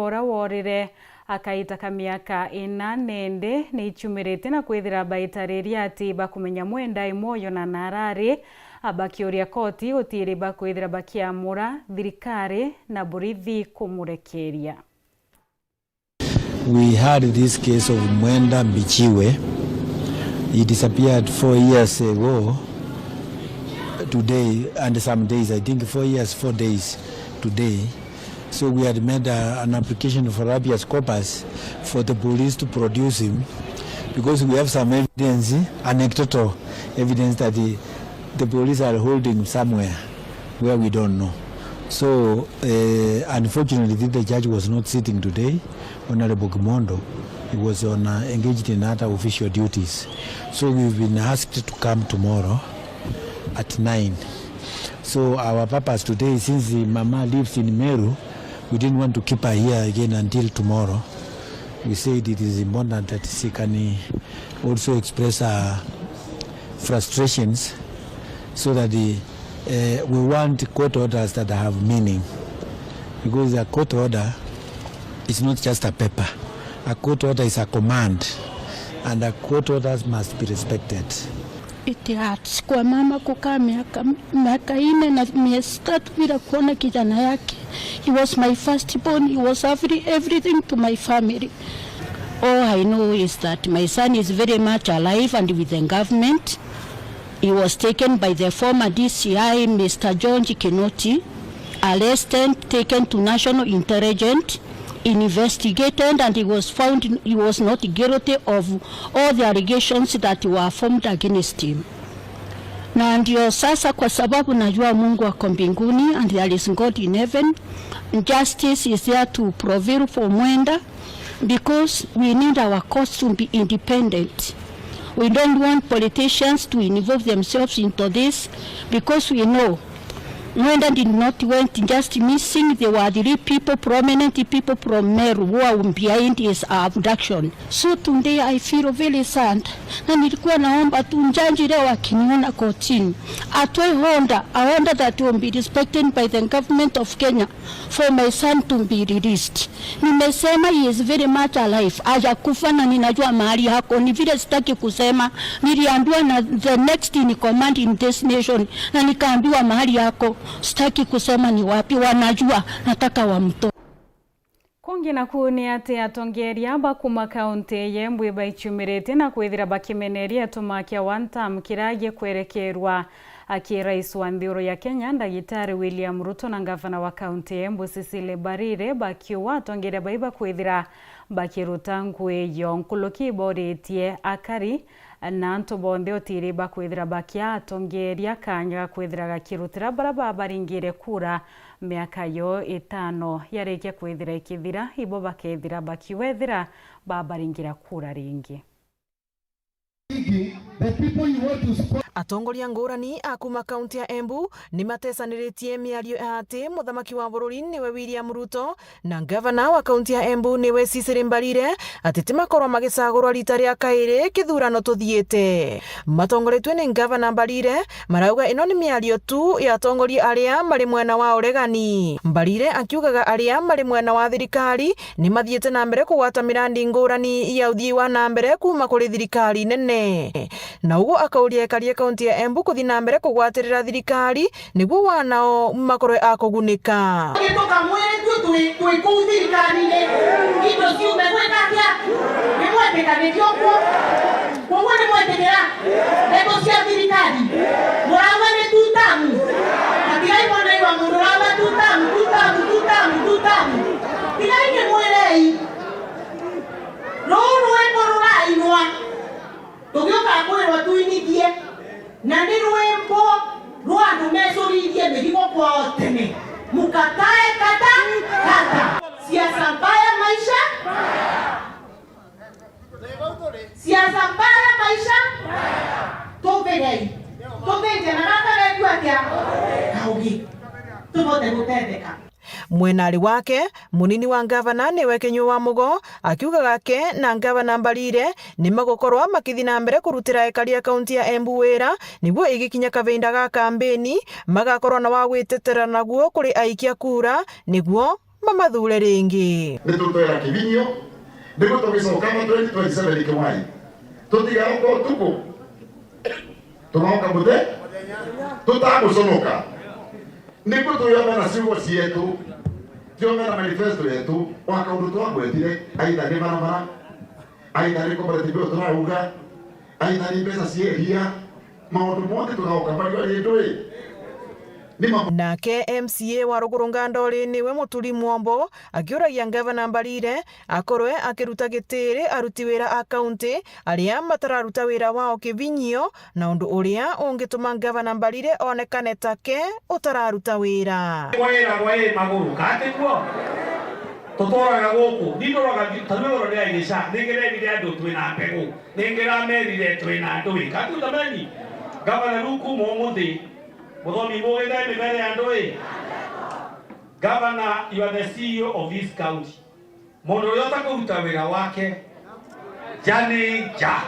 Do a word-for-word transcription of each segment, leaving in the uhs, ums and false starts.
Ura worire akaita ka miaka ina, nende ni ichumirite na kwithira baitariria ati bakumenya Mwenda i mwoyo na narari, bakiuria koti gutiri bakwithira bakiamura thirikari na borithi kumurekeria. We had this case of Mwenda Mbichiwe. He disappeared four years ago today and some days, I think four years, four days today. So we had made a, an application for habeas corpus for the police to produce him, because we have some evidence, anecdotal evidence that the, the police are holding him somewhere where we don't know. So, eh, unfortunately, the judge was not sitting today, Honorable Kimondo. He was on, uh, engaged in other official duties. So we've been asked to come tomorrow at nine. So our purpose today, since the mama lives in Meru, we didn't want to keep her here again until tomorrow. We said it is important that she can, uh, also express her frustrations so that the, uh, we want court orders that have meaning, because a court order is not just a paper. A court order is a command, and a court orders must be respected. It hurts kwa mama kukaa miaka, miaka ine na miezi tatu bila kuona kijana yake. He was my firstborn, he was every, everything to my family. All I know is that my son is very much alive and with the government. He was taken by the former D C I, Mister George Kinoti, arrested, taken to National Intelligence, investigated, and he was found he was not guilty of all the allegations that were formed against him. Na ndio sasa, kwa sababu najua Mungu ako mbinguni and there is God in heaven, justice is there to prevail for Mwenda, because we need our courts to be independent. We don't want politicians to involve themselves into this, because we know Mwenda did not went just missing. There were three people, prominent people from Meru, who are behind his abduction. So today I feel very sad. Na nilikuwa naomba tu jaji leo akiniona kotini, atoe order, a order that will be respected by the government of Kenya for my son to be released. Nimesema he is very much alive. Hajakufa na ninajua mahali yako. Ni vile sitaki kusema, niliambiwa na the next in command in this nation, na nikaambiwa mahali yako. Sitaki kusema ni wapi, wanajua, nataka wamtoe. Kungi naku ni ati atongeria ba kuma kaunti ya Embu ibaichumiritie na kwithira bakimeneria tumakia one term kiria gikwerekerwa. Aki rais wa nthiguru ya Kenya, Ndagitari William Ruto, na ngavana wa kaunti ya Embu, Cecily Mbarire, bakiuga atongeria bai bakwithira bakiruta ngugi yo nkuruki iboritie akari na antu bonthe utiri bakwithira bakia atongeria kanya ga kwithira gakirutira baria babaringire kura miaka yo itano yarikia kwithira ikithira, ibo bakethira bakiwethira babaringira kura ringi. Atongoria ngurani a kuma kaunti ya Embu ni matesaniritie miario ya ati muthamaki wa bururi niwe William Ruto na ngavana wa kaunti ya Embu niwe Cecily Mbarire ati ti makorwa magicagurwa rita ria kairi kithurano tuthiite. Matongoretue ni ngavana Mbarire marauga ino ni miario tu ya atongoria aria mari mwena wa uregani. Mbarire akiugaga aria mari mwena wa thirikari ni mathiite na mbere kugwata mirandi ngurani ya uthii wa na mbere kuuma kuri thirikari nene. Na uguo akauria ekari a kaunti ya Embu kuthi na mbere kugwatirira thirikari niguo wanao makorwe a kugunika. Tukamwire tu twi, twi kuu thirikarine, into ciume gwika atia? Ni mwetikanirie uguo? Koguo ni mwetikira ndeto cia thirikari? Murauga ni tutamu? Atigai mwana iwa mundu urauga tutamu, tutamu, tutamu, tutamu. Tigai ni mwirei. Ruu rwimbo rurainwa, tugiuka kwirwa twinithie, na ni rwimbo rwa andu mecurithie mirigo kwao tene. Mukatae kata kata. Siasa mbaya maisha. Siasa mbaya maisha. Tuthigei. Tuthinje na gaka getu atia? Kaugi. Tubote gutetheka. Mwenari wake, munini wa ngavana niwe Kinyua wa Mugo, akiuga gake na ngavana Mbarire ni magukorwa makithi na mbere kurutira ekari a kaunti ya Embu wira, niguo igikinya kavinda ga kambeni, magakorwa na wa gwitetera naguo kuri aikia kura, niguo mamathure ringi. Ni tutwira kibinyio, nigu tugicoka ma twenty twenty-seven ikiwai. Tutigaoka utuku, tugaoka muthe, tutaguconoka. Nigu tuyombe na ciugo cietu, tuyombe na manifesto yetu, wa kaundu twagwetire, aitha ni barabara, aitha ni cooperative iyo turauga, aitha ni mbeca cia iria, maundu monthe tugaoka bari bari ndui. Ni ma- Nake M C A wa Ruguru Ngandori niwe Muturi Mwombo akiuragia ngavana Mbarire akorwe akiruta gitiri aruti wira a kaunti aria matararuta wira wao kibinyio, na undu uria ungituma ngavana Mbarire onekane take utararuta wira. Kwiragwa i maguru, ka ti guo? Tuturaga guku, ni nduraga, ta riu igoro ria igica, ni ngireethire andu twina mbegu, ni ngiramerire twina ndui. Ka ti utameni? Ngavana, riu kuuma umuthi, muthomi mugithe mibere ya ndui. Governor, you are the C E O of this county. Mundu uria utakuruta wira wake, ja ni ja.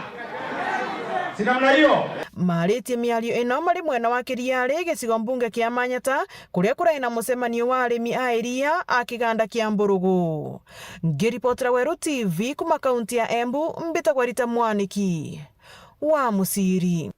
Si namna hiyo? Maaritie miario ino mari mwena wa Kiriari, gicigo mbunge kia Manyata, kuria kurai na mucemanio wa arimi a iria a kiganda kia Mburugu. Ngiripotera Weru T V kuma kaunti ya Embu, mbitagwa Rita Mwaniki wa Muciri.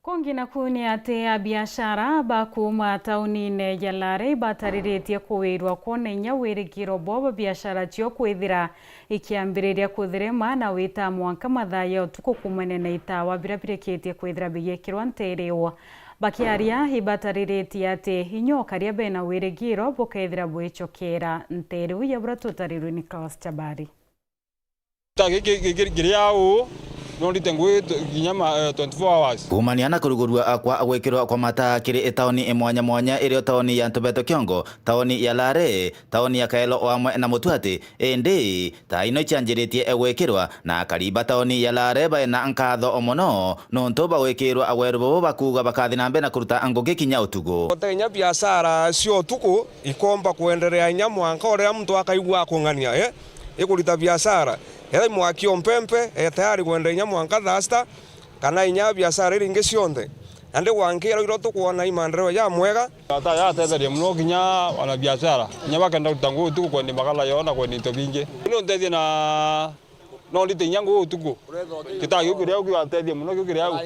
Kungi naku ni ati abiashara ba kuuma taunine ya Lare ibatariritie kuwirwa kwona inya wirigiro bwa biashara cio kwithira ikiambiriria kuthirima na wita mwanka mathaa ya utuku kuumania na itawa biria birikitie kwithira bigikirwa nteere iu. Bakiaria, ibatariritie ati inya ukaria bena wirigiro bukethira bwicokera nteere iu ya buria tutarirwe ni Nicholas Chabari. Giki, giki kiri au, no ndite ngui tu-, kinya ma, eh, twenty-four hours. Kuumania na kurugurua kwa gwikirwa kwa mataa kiri tauni mwanya mwanya, irio tauni ya Ntobeto Kiongo, tauni ya Lare, tauni ya Kaelo o amwe na Mutuati, indi taa ino icianjiritie gwikirwa, na akari ba tauni ya Lare baina nkatho o mono nontu ba gwikirwa weru bubu bakuuga bakathi na mbere na kuruta ngugi kinya utuku. Gutinya biashara cia utuku ikomba kwenderea inya mwanka uria muntu akaigua akung'ania, eh? Ikurita biashara, ethira i mwaki o mpempe, e tayari kwenda inya mwanka thaa sita, kana inya biashara iria ingi cionthe. Nandi gwankira irio tukwona i maendeleo jamwega. Ata yatetheria muno kinya wana biashara, inya bakenda kuruta nguu utuku kwendia makara yo na kwendia into bingi. Ino nteethia na, no ndite inya nguu utuku. Kitaa kiu kiria au kigateethia muno kiu kiria au.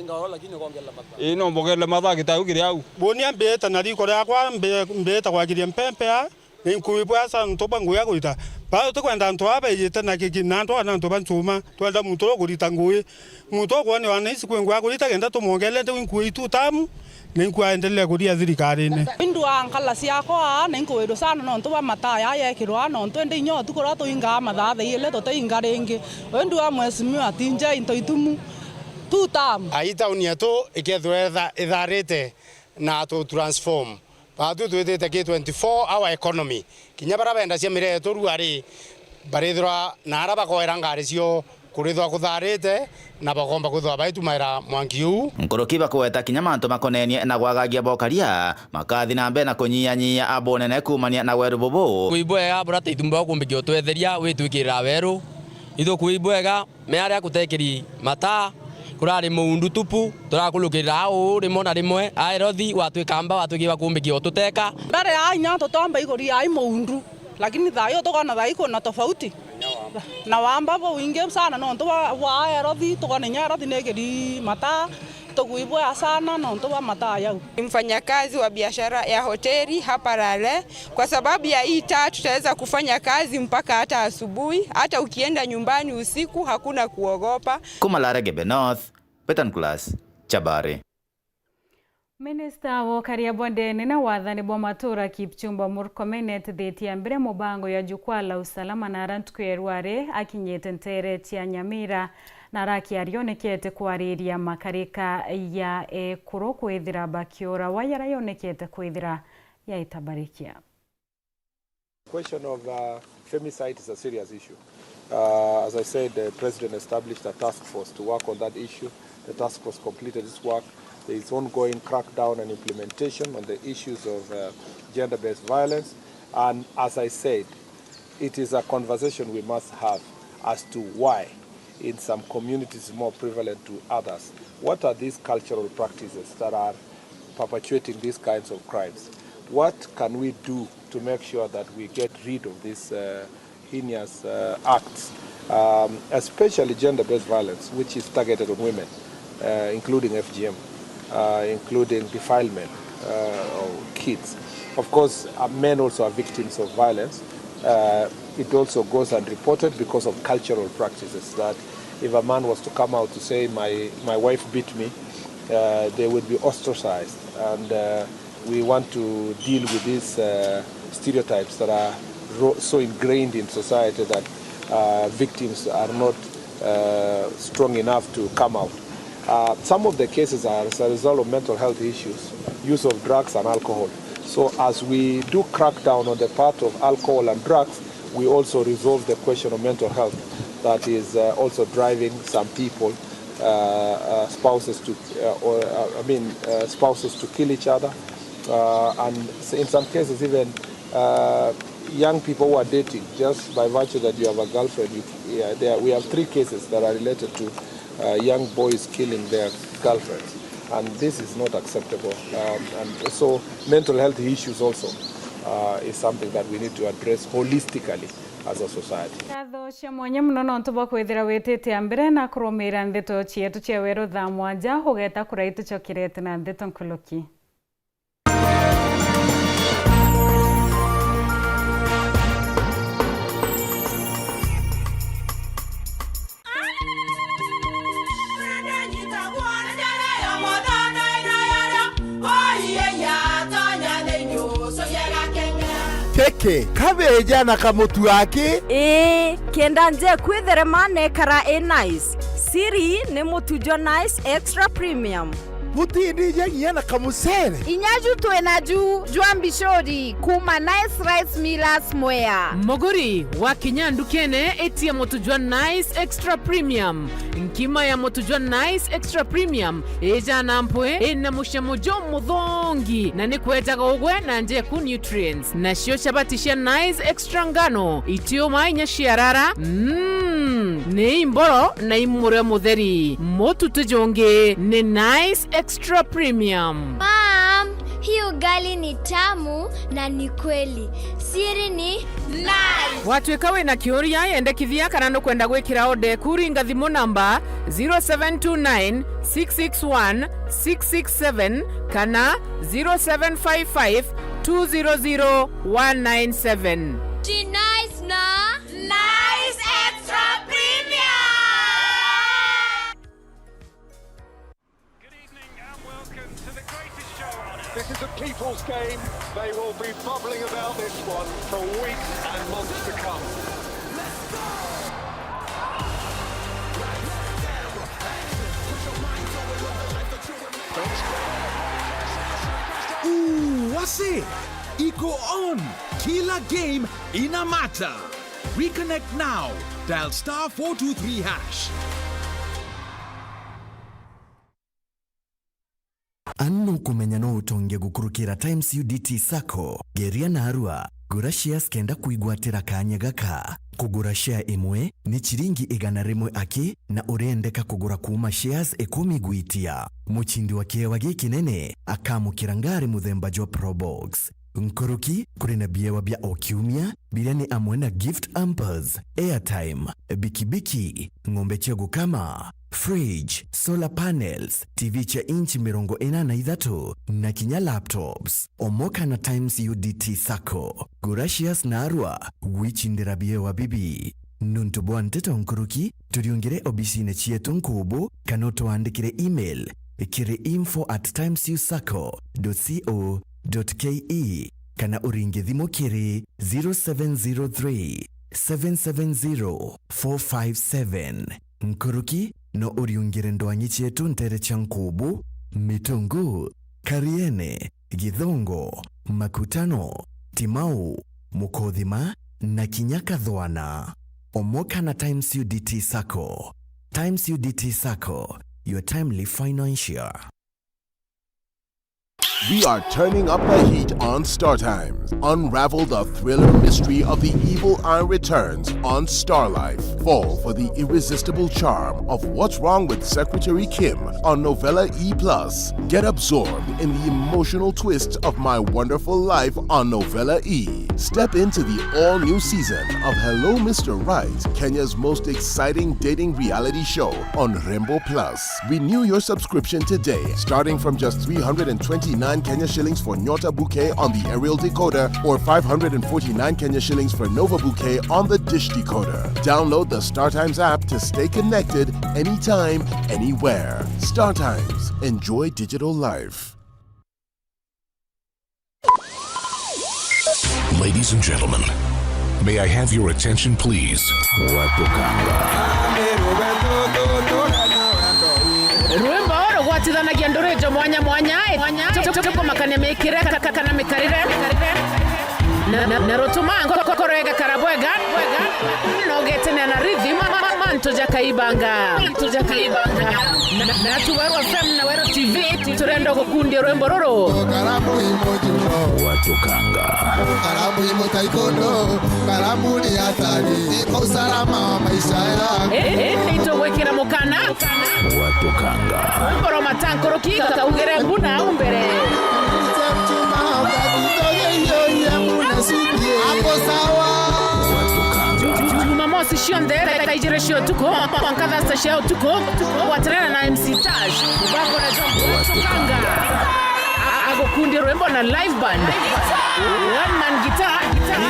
Ii, no mbongerere mathaa kitaa kiu kiria au. Buni ambite na riko riakwa, mbi-, mbite kwakiria mpempe a. Ni nkuibwa asa antu ba ngugi ya kurita. Ba tutikwenda antu aa baijite na kiki na antu aa na antu ba nchuma. Twenda muntu uria ukurita ngugi. Muntu ukwonwa na isi kwi ngugi ya kurita kenda tumwongerere nthi nkui itu tamu, ni nkui aendelee kuria thirikarine. Indua nkala ciakwa aa, ni nkuwirwa sana nontu bwa mataa yaa yekirwa aa, nontu indi inya utuku uria tuingaa mathaa thaa ili tutiinga ringi. Indua mheshimiwa tinja into itumu tu tamu. Ai tauni yetu ikethirwa itha-, itharite na tu transform. Baatu twitite ki twenty-four hour economy. Kinya baria bendagia miraa yetu ruari, barithirwa na aria bakoera ngari cio kurithwa kutharite, na bakomba kwithirwa baitumaira mwanki uu. Nkuruki bakugweta kinya mantu makonenie na gwagagia bokaria, makathi na mbere na kunyianyia abunene kuumania na weru bubu. Kuigua bwega buria taithumba ukumbikia utwetheria witwikirira weru. Ithukuigua bwega. Miaria kutekiri mataa, kurari muundu tupu, turakurukirira au rimwe na rimwe, a Erothi watwika mba, watwikiwa kumbikia ututeka. Mbere ya inya tutomba ikuria ai muundu, lakini thaa ii tukona thaa ii kwina tofauti. Na wamba bubwingi sana nontu bwa, bwa a Erothi, tukona inya Erothi nikiri mataa, tukuibwea sana nontu bwa mataa jau. Ni mfanyakazi wa biashara ya hoteli hapa Lare. Kwa sababu ya hii taa, tutaweza kufanya kazi mpaka hata asubuhi. Hata ukienda nyumbani usiku, hakuna kuogopa. Kuma Lare Gebe North, Peter Nicholas Chabari. Minista wa ukaria bwa ndene na wathani bwa matura Kipchumba Murkomen etithitie mbere mubango ya Jukwaa la Usalama na ara ntuku ya rwari akinyite nteere cia Nyamira, na arakiaria onekete kwariria makarika ya ekuru kwithira bakiura waya ara yonekete kwithira ya itabarikia. Question of, uh, femicide is a serious issue. Uh, as I said, the president established a task force to work on that issue. The task force completed its work. There is ongoing crackdown and implementation on the issues of, uh, gender-based violence. And as I said, it is a conversation we must have as to why in some communities more prevalent to others. What are these cultural practices that are perpetuating these kinds of crimes? What can we do to make sure that we get rid of these uh, heinous uh, acts, um, especially gender-based violence, which is targeted on women, uh, including F G M, uh, including defilement uh, of kids. Of course, uh, men also are victims of violence. Uh, it also goes unreported because of cultural practices that if a man was to come out to say, "My, my wife beat me," uh, they would be ostracized. And uh, we want to deal with these uh, stereotypes that are ro- so ingrained in society that uh, victims are not uh, strong enough to come out. Uh, some of the cases are as a result of mental health issues, use of drugs and alcohol. So as we do crack down on the part of alcohol and drugs, we also resolve the question of mental health that is uh, also driving some people, uh, uh, spouses to, uh, or uh, I mean, uh, spouses to kill each other, uh, and s- in some cases even uh, young people who are dating, just by virtue that you have a girlfriend. You, yeah, there, we have three cases that are related to uh, young boys killing their girlfriends, and this is not acceptable. Um, and so, mental health issues also uh, is something that we need to address holistically as a society. Nkatho cia mwanya mono nontu bwa kwithira witite a mbere na kurumiira ndeto cietu cia weru thaa mwanja, ugeta kurai tucokerete na ndeto nkuluki. Keke, kabeja na kamutu aki. Ii, kenda nje kwitherema nekara i nice. Siri ni mutu jwa Nice Extra Premium. Butindija nginya na kamucere. Inya ju twi na ju jwa mbicuri kuuma Nice Rice Millers Mwea. Muguri, wakinya ndukene, itia mutu jwa Nice Extra Premium. Nkima ya mutu jwa Nice Extra Premium ija na mpwi, ina mucamo jumuthongi, na ni kwejaga ugwe na njeku nutrients. Nacio chabati cia Nice Extra ngano, itiuma inya ciarara. Mm, ni imboro na imurio mutheri. Mutu ti jungi, ni Nice Extra Premium. Mom, hii ugali ni tamu na ni kweli. Siri ni Nice. Watwika wina kiuria, yendekithia kana nukwenda gwikira order eku, ringa thimu namba zero seven two nine, six six one, six six seven kana zero seven five five, two zero zero, one nine seven. Ti Nice na Nice Extra Premium. Good evening and welcome to the greatest show on earth. This is a people's game. They will be bubbling about this one for weeks and months to come. Ooh, what's it? Iko on. Kila game ina matter. Reconnect now. Dial star four two three hash. Anu nukumenya no utonge gukurukira Times U D T Sacco. Geria narua, gura shares kenda kwigwatira kanya gaka. Kugura share imwe ni chiringi igana rimwe aki, na urendeka kugura kuuma shares ikumi gwitia. Muchindi wa kiewa gikinene akamukira ngari muthemba jwa Probox. Nkuruki, kuri na biewa bia o kiumia, biria ni amwe na gift hampers, airtime, bikibiki, ng'ombe cia gukama, fridge, solar panels, T V cia inchi mirongo ina na ithatu, na kinya laptops. Omoka na Times U D T Sacco. Gura shares narua, gwichindira biewa bibi. Nuntu bwa nteto nkuruki, turiungire obisine cietu nkubu, kana utwandikire email kiri info at times u sacco dot co dot ke, kana uringe thimu kiri zero seven zero three, seven seven zero, four five seven. Nkuruki, no uriungire ndwangi cietu ntere cia nkubu, Mitungu, Kariene, Githongo, Makutano, Timau, Mukothima, na kinya Kathwana. Omoka na Times U D T Sacco. Times U D T Sacco, your timely financier. We are turning up the heat on Star Times. Unravel the thriller mystery of the evil eye returns on Star Life. Fall for the irresistible charm of What's Wrong with Secretary Kim on Novella E plus. Get absorbed in the emotional twists of My Wonderful Life on Novella E. Step into the all-new season of Hello Mister Right, Kenya's most exciting dating reality show on Rembo Plus. Renew your subscription today, starting from just three hundred and twenty-nine Kenya shillings for Nyota Bouquet on the aerial decoder or five hundred and forty-nine Kenya shillings for Nova Bouquet on the dish decoder. Download the StarTimes app to stay connected anytime, anywhere. StarTimes. Enjoy digital life. Ladies and gentlemen, may I have your attention, please? Watukanga. Rwimbo rugwatithanagia ndurijo mwanya mwanya, tukumakania mikire ka-, ka-, kana mikarire. Na, na, na rutuma nko-, ko-, korega karabwega, bwega. Nogetene na rhythm, ma-, ma-, mantu ja kaibanga. Mantu ja kaibanga. Na, na, na tu Weru F M na Weru T V, turenda gukundia rwimbo ruru. Watukanga. Karamu imo taikondo, karamu ni hatari, iko usalama wa maisha yangu. Eh, eh, nitugwikira mukana. Watukanga. Ngoro matankoroki, kaugire mbuna au mbere. Hapo sawa. Watukanga. Jumamosi cionthe, thaa ijiri cia utuku, mwanka thaa sita cia utuku, gwatanana na M C Tash, Mubango na John Watukanga. A-, agukundia rwimbo na live band. One man guitar.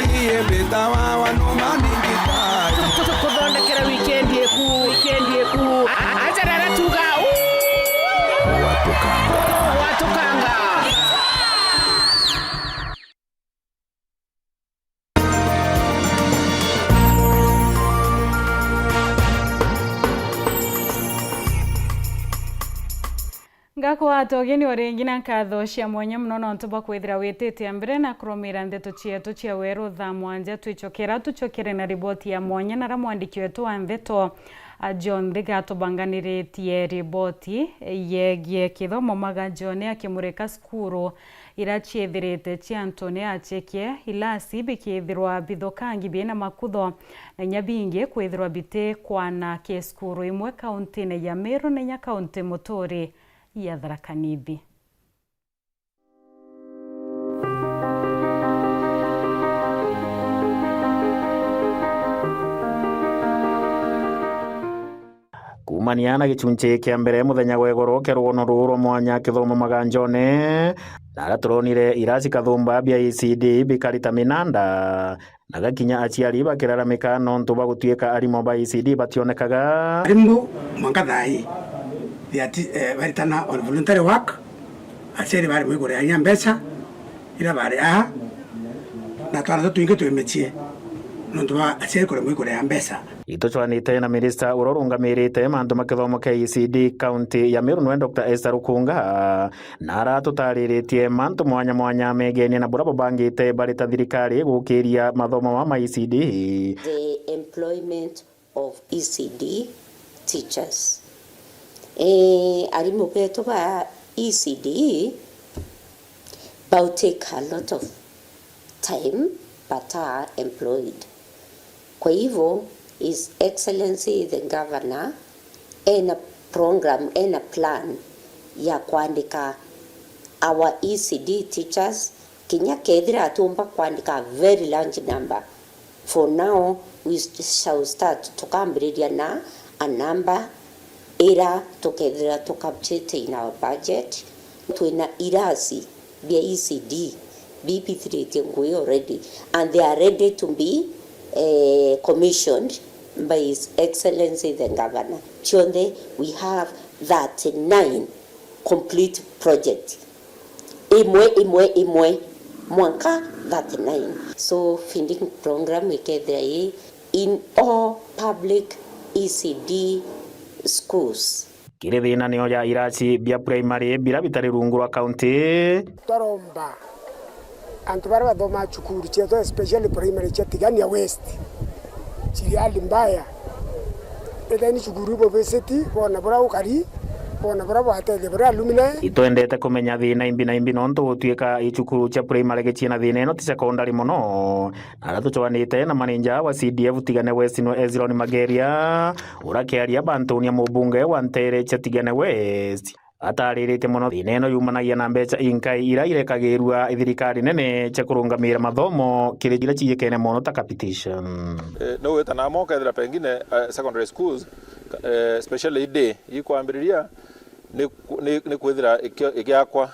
Niĩ mbĩtawa one man guitar. Tu-, tu-, tukuthondekera weekend yeku, weekend yeku. A-, a-, aja rara tuga, uu. Watukanga. Watukanga. Ngakwata ugeni o ringi na nkatho cia mwanya mono nontu bwa kwithira witite mbere na kurumira ndeto cietu cia weru thaa mwanja. Twicokera, tucokere na riboti ya mwanya, nara mwandiki wetu wa ndeto, a, John Thiga atubanganiritie riboti yegie kithomo maganjone akimurika cukuru ira ciithirite cia antune achekie, ilasi bikithirwa bithukangi bina makutho, na inya bingi kwithirwa biti kwana ki cukuru imwe kauntine ya Meru na inya kaunti muturi ya Tharaka Nithi. Kuumania na gichunchi kia mbere muthenya wa igoro kia rugono ruu rwa mwanya kithomo maganjone, nara turonire irasi kathumba bia E C D bikarita minanda, na gakinya aciari bakiraramika nontu bwa gutuika arimu ba E C D bationekaga. Arimu mwanka thaa ii, they are ti-, eh, baritana on voluntary work, aciari bari mwigurira inya mbeca, ira bari aa, na twana tutu twingi twi micii, nontu bwa aciari kuremwa ikuria mbeca. Itucwanite na minista uria urungamirite mantu ma kithomo kia E C D kaunti ya Meru, nwe Doctor Esther Rukunga, na aratutariritie mantu mwanya mwanya megenie na buria bubangite bari ta thirikari gukiria mathomo ma E C D. The employment of E C D teachers. Eh, arimu betu ba E C D bau take a lot of time but are employed. Kwa hivyo, His Excellency the Governor ena program, ena plan ya kwandika our E C D teachers, kinya kethira atuumba kwandika a very large number. For now, we st-, shall start tukambiriria na a number ira tukethira tukabudget in our budget. Twina irasi bia E C D bibithiritie ngui already, and they are ready to be, eh, commissioned by His Excellency the Governor. Cionthe, we have thirty-nine complete project. Imwe, imwe, imwe, mwanka thirty-nine. So, feeding program ikethira i in all public E C D schools. Kiri thinanio ya irasi bia primary bira bitari rungu rwa kaunti. Twaromba antu baria bathomaa cukuru cietu, especially primary cia Tigania West, ciri hali mbaya. Etheni cukuru ibo visit, bona buria ukari, Bona baria bwatethia baria alumni. Itwendete kumenya thina imbi na imbi nontu gutuika icukuru cia primary gichie na thina ino ti secondary mono. Na aria tucwanite na manager wa C D F Tigania West nwe Ezron Mageria, urakiaria bantunia mubunge wa ntere cia Tigania West. Atariritie mono thina ino yumanagia na mbeca inkai ira irekagirua thirikari nene cia kurungamira mathomo kiri ira ciijikene mono ta capitation. Eh, no wita namo ukethira pengine, eh, secondary schools, eh, especially day ikwambiriria ni ku-, ni, ni kwithira ikio-, igiakwa,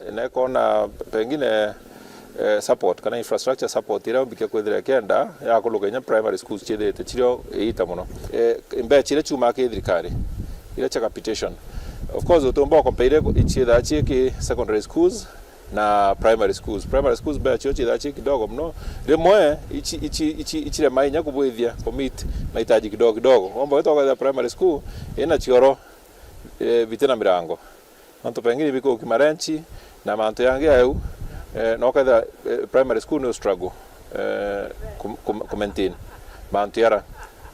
eh, na ikona pengine, eh, support kana infrastructure support iria mbikia kwithira ikienda ya kuluga inya primary schools ciithirite cirio iita mono. Eh, mbeca iria ciumaa ki thirikari, iria cia capitation. Of course, utumba ukompaire ichiithaa cii ki secondary schools na primary schools. Primary schools mbeca cio ciithaa cii kidogo mono. Rimwe ichi, ichi, ichi, ichirema inya kubwithia kumeet mahitaji kidogo kidogo. Womba wita ukathira primary school ina cioro, eh, bitina mirango. Mantu pengine bikuki marenchi na mantu yangi au, eh, na ukathira, eh, primary school ni struggle, eh, ku, ku, ku maintain mantu yara.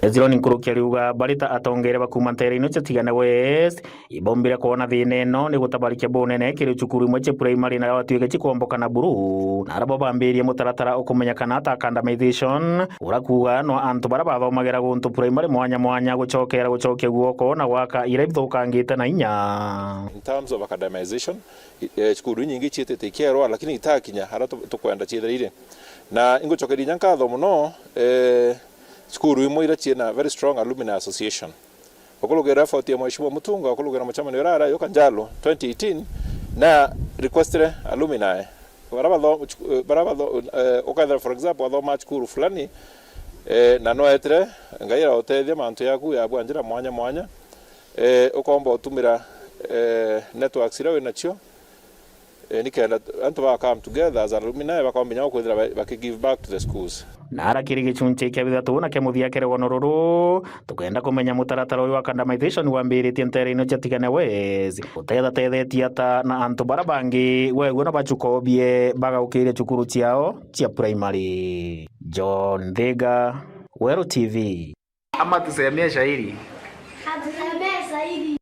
Ezironi Nkuruki ariuga bari ta atongeria ba kuuma nteere-inĩ cia Tigania West, ibombire kwona thina ino ni gutabarikia bunene kiri cukuru imwe cia primary na watuike cikomboka na buru, na arabo bambirie mutaratara ukumenya kana ta academization, ura kuuga no antu bara bathomagira guntu primary mwanya mwanya gucokera gucokia guoko na gwaka ira ithukangite na inya. In terms of academization, i-, eh, cukuru inyingi ciitite ikierwa, lakini itakinya ara tu-, tukwenda ciithire iri. Na ingucokeria inya nkatho mono, eh, cukuru imwe ira ciina very strong alumni association. Ukulugira effort ya Mheshimiwa Mutunga, ukulugira mucemanio uria arai uka Njalo twenty eighteen, na requestire alumni bara batho-, bara batho-, eh, ukethira, for example, athoma cukuru fulani, eh, na no etire, Ngai arautethia mantu yaku yabua njira mwanya mwanya, eh, ukomba utumira, eh, networks iria winacio, eh, nikenda antu ba come together as alumni bakomba inya kwithira ba-, baki give back to the schools. Na ara kiri gicunchi kia bithatu na kia muthia kia rugono ruru, tukenda kumenya mutaratara uyu wa academization wambiritie nteere-inĩ cia Tigania West, utethatethetie ata na antu bara bangi wegua na bacukobie bagaukirie cukuru ciao cia primary. John Thiga, Weru T V. Ama tusemee shairi. Atusemee shairi.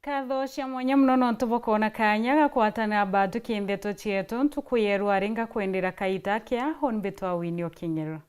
Nkatho cia mwanya mono nontu bwa kwona kaanya ga kwatana bathuki ndeto cietu ntuku yeru ari ngakwendera kaita kea, hon bitwa Winnie Okinyero.